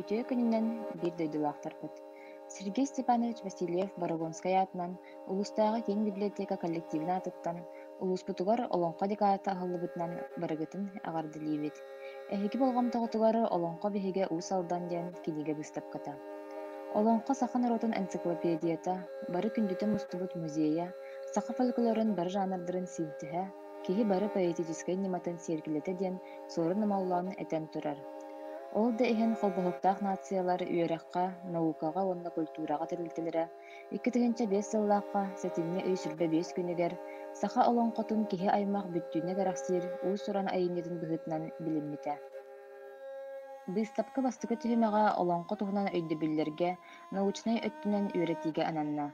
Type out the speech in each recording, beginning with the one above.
Үтүө күнүнэн, биир дойдулаахтарбыт! Сергей Степанович Васильев Борогонскай аатынан улуустааҕы киин библиотека коллективын аатыттан улууспутугар Олоҥхо декадата аһыллыбытынан барыгытын эҕэрдэлиибит. Эһиги болҕомтоҕутугар Олоҥхо биһигэ Уус Алдан диэн кинигэ быыстапката. Олоҥхо саха норуотун энциклопедията, бары күндүтэ мустубут музейа, саха фольклорун бары жанрдарын синтеһэ, киһи бары поэтическай ньыматын сиэркилэтэ диэн Суорун Омоллоон этэн турар. Ол да иһин Холбоһуктаах нациялар үөрэххэ, наукаҕа уонна культураҕа тэрилтэлэрэ 2005 сыллаахха сэтинньи ый 25 күнүгэр саха олоҥхотун киһи аймах бүттүүнэ кэрэхсиир уус-уран айымньытын быһыытынан билиммитэ. Быыстапка бастакы түһүмэҕэ олоҥхо туһунан өйдөбүллэргэ научнай өттүнэн үөрэтиигэ ананна.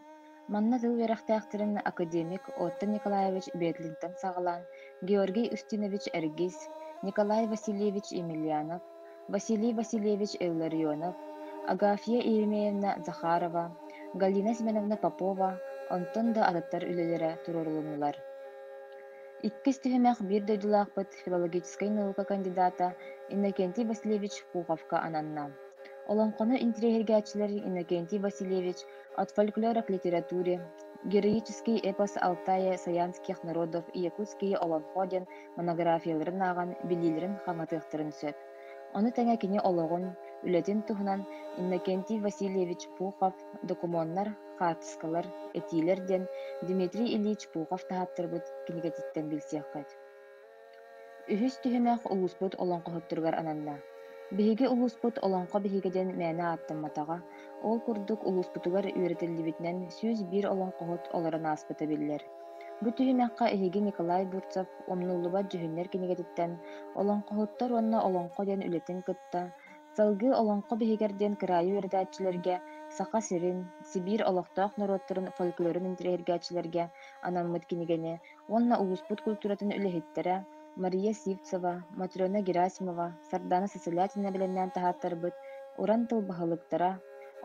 Манна тыл үөрэхтээхтэрин академик Отто Николаевич Бетлинтэн саҕалаан Георгий Устинович Эргис, Николай Васильевич Емельянов, Василий Васильевич Илларионов, Агафья Еремеевна Захарова, Галина Семеновна Попова, онтон да атыттар үлэлэрэ туруорулуннулар. Иккис түһүмэх биир дойдулаахпыт филологическай наука кандидата Иннокентий Васильевич Пуховка ананна. Олоҥхону интириэһиргээччилэр Иннокентий Васильевич От фольклора к литературе, Героический эпос Алтая саянских народов и якутские олоҥхо диэн монографияларын ааҕан билиилэрин хаҥатыахтарын сөп. Ону тэҥэ кини олоҕун, үлэтин туһунан Иннокентий Васильевич Пухов «Докумуоннар, хаартыскалар, этиилэр» диэн Дмитрий Ильич Пухов таһааттарбыт кинигэтиттэн билсиэххит. Үһүс түһүмэх улууспут олоҥхоһуттарыгар ананна. Биһиги улууспут Олоҥхо биһигэ диэн мээнэ ааттамматаҕа, ол курдук улууспутугар үөрэтиллибитинэн 101 олоҥхоһут олорон ааспыта биллэр. Бу түһүмэххэ эһиги Николай Бурцев «Умнуллубат дьүһүннэр» кинигэтиттэн «Олоҥхоһуттар уонна олоҥхо» диэн үлэтин кытта, салгыы Олоҥхо биһигэр диэн кыраайы үөрэтээччилэргэ Саха сирин, Сибиир олохтоох норуоттарын фольклорун интэриэһиргээччилэргэ анаммыт кинигэни уонна улууспут культуратын үлэһиттэрэ Мария Сивцева, Матрена Герасимова, Сардана Сысолятина бэлэмнээн таһааттарбыт «Уран тыл баһылыктара»,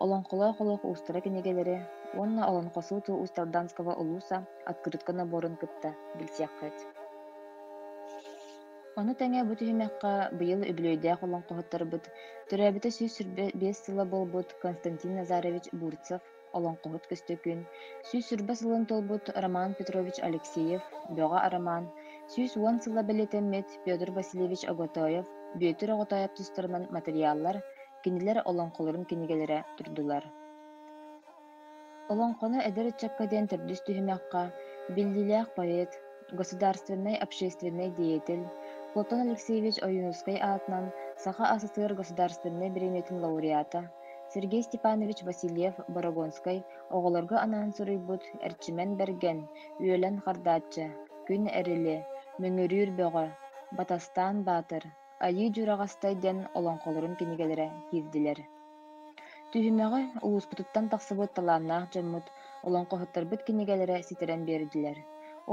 «Олоҥхолоох олох уустара» кинигэлэри уонна «Олоҥхосууту Усть-Алданского улууса» открытка наборун кытта билсиэххит. Ону тэҥэ бу түһүмэххэ быйыл үбүлүөйдээх олоҥхоһуттарбыт төрөөбүтэ 125 сыла буолбут Константин Назарович Бурцев, олоҥхоһут Көстөкүүн, 120 сылын туолбут Роман Петрович Алексеев, Бөҕө Арамаан, 110 сыла бэлиэтэммит Петр Васильевич Оготоев, Бүөтүр Оҕотоойоп тустарынан матырыйааллар, кинилэр олоҥхолорун кинигэлэрэ турдулар. Олоҥхону эдэр ыччакка диэн төрдүс түһүмэххэ биллиилээх поэт, государственнай общественнай деятель Платон Алексеевич Ойуунускай аатынан Саха АССР государственнай бириэмийэтин лауреата Сергей Степанович Васильев-Борогонскай оҕолорго анаан суруйбут «Эрчимэн Бэргэн», «Үөлэн Хардааччы», «Күн Эрили», «Мөҥүрүүр Бөҕө», «Батастаан Баатыр», «Айыы Дьураҕастай» диэн олоҥхолорун кинигэлэрэ киирдилэр. Түһүмэҕи улууспутуттан тахсыбыт талааннаах дьоммут, олоҥхоһуттарбыт кинигэлэрэ ситэрэн биэрдилэр.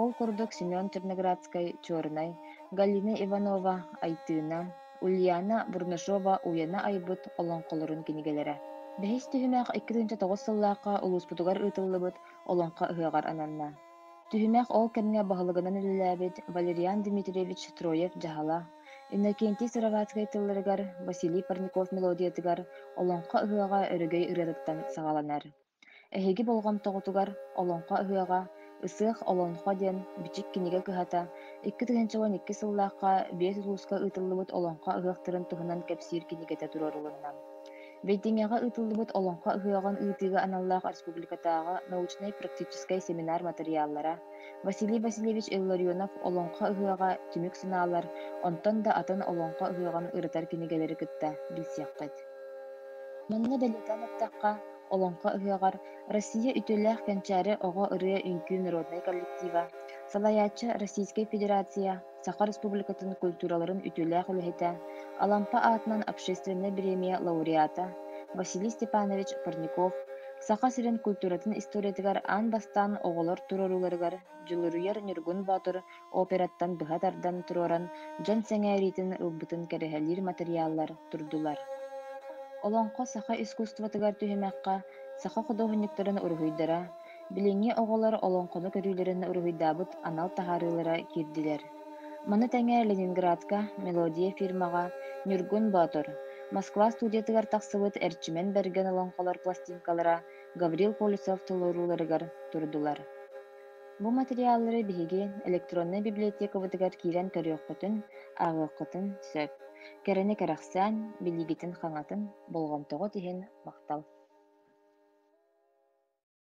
Ол курдук Семен Черноградскай «Чернай», Галина Иванова «Айтыына», Ульяна Бурнашова-Уйана айбыт олоҥхолорун кинигэлэрэ. Бэһис түһүмэх 2009 сыллаахха улууспутугар ыытыллыбыт Олоҥхо ыһыаҕар ананна. Түһүмэх ол кэмҥэ баһылыгынан үлэлээбит Валериан Дмитриевич Троев дьаһала, Иннокентий Сыроватскай тылларыгар, Василий Парников мелодиятыгар Олоҥхо ыһыаҕа өрөгөй ырыатыттан саҕаланар. Эһиги болҕомтоҕутугар Олоҥхо ыһыаҕа, Ысыах Олоҥхо диэн Бичик кинигэ кыһата 2012 сыллаахха биэс улууска ыытыллыбыт Олоҥхо ыһыахтарын туһунан кэпсиир кинигэтэ туруорулунна. Бэйдиҥэҕэ ыытыллыбыт Олоҥхо ыһыаҕын ыытыыга аналлаах республикатааҕы научнай-практическай семинар матырыйааллара, Василий Васильевич Илларионов Олоҥхо ыһыаҕа түмүк санаалар, онтон да атын Олоҥхо ыһыаҕын ырытар кинигэлэри кытта билсиэххит. Манна бэлиэтээн эттэххэ, Олоҥхо ыһыаҕар Россия үтүөлээх Кэнчээри оҕо ырыа-үҥкүү народнай коллектива, салайааччы Российскай Федерация, Саха Республикатын культураларын үтүөлээх үлэһитэ, Алампа аатынан общественнай бириэмийэ лауреата Василий Степанович Парников Саха сирин культуратын историятыгар аан бастаан оҕолор туруорууларыгар Дьулуруйар Ньургун Боотур операттан быһа тардан туруоран дьон сэҥээриитин ылбытын кэрэһэлиир матырыйааллар турдулар. Олоҥхо саха искусствотыгар түһүмэххэ саха худуоһунньуктарын уруһуйдара, билиҥҥи оҕолор олоҥхону көрүүлэрин уруһуйдаабыт анал таһаарыылара киирдилэр. Маны тэҥэ Ленинградка «Мелодия» фирмаҕа «Ньургун Боотур», Москва студиятыгар тахсыбыт Эрчимэн Бэргэн олоҥхолор пластинкалара Гаврил Колесов толорууларыгар турдулар. Бу материаллары биһиги электроннай библиотекабытыгар киирэн көрүөххүтүн, ааҕыаххытын сөп. Кэрэни кэрэхсээн, билиигитин хаҥатын, болҕомтоҕут иһин махтал.